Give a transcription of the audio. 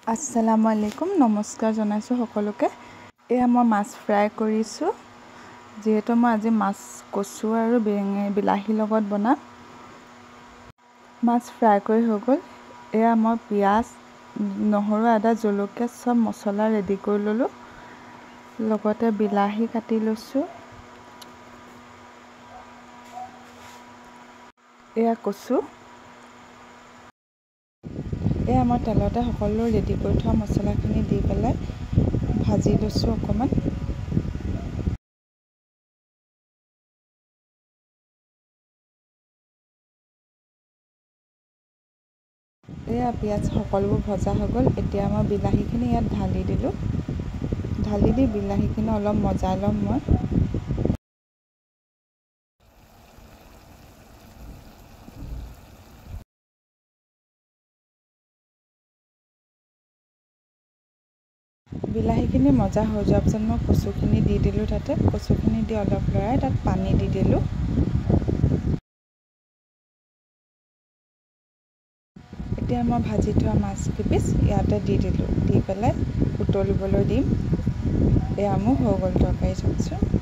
আসসালামু আলাইকুম, নমস্কাৰ জনাইছোঁ সকলোকে। এয়া মই মাছ ফ্ৰাই কৰিছোঁ। যিহেতু মই আজি মাছ কচু আৰু বিলাহীৰ লগত বনাম। মাছ ফ্ৰাই কৰি হৈ গ'ল। এয়া মই পিঁয়াজ, নহৰু, আদা, জলকীয়া চব মছলা ৰেডি কৰি ল'লোঁ। লগতে বিলাহী কাটি লৈছোঁ। এয়া কচু। এয়া মই তেলতে সকলো ৰেডি কৰি থোৱা মছলাখিনি দি পেলাই ভাজি লৈছোঁ অকণমান। এয়া পিঁয়াজ সকলোবোৰ ভজা হৈ গ'ল। এতিয়া মই বিলাহীখিনি ইয়াত ঢালি দিলোঁ। ঢালি দি বিলাহীখিনি অলপ মজাই ল'ম মই। বিলাহীখিনি মজা হৈ যোৱাৰ পিছত মই কচুখিনি দি দিলোঁ তাতে। কচুখিনি দি অলপ লৰাই তাত পানী দি দিলোঁ। এতিয়া মই ভাজি থোৱা মাছ কেইপিচ ইয়াতে দি দিলোঁ। দি পেলাই উতলিবলৈ দিম। এয়া মোৰ হৈ গ'ল তৰকাৰী, চাওকচোন।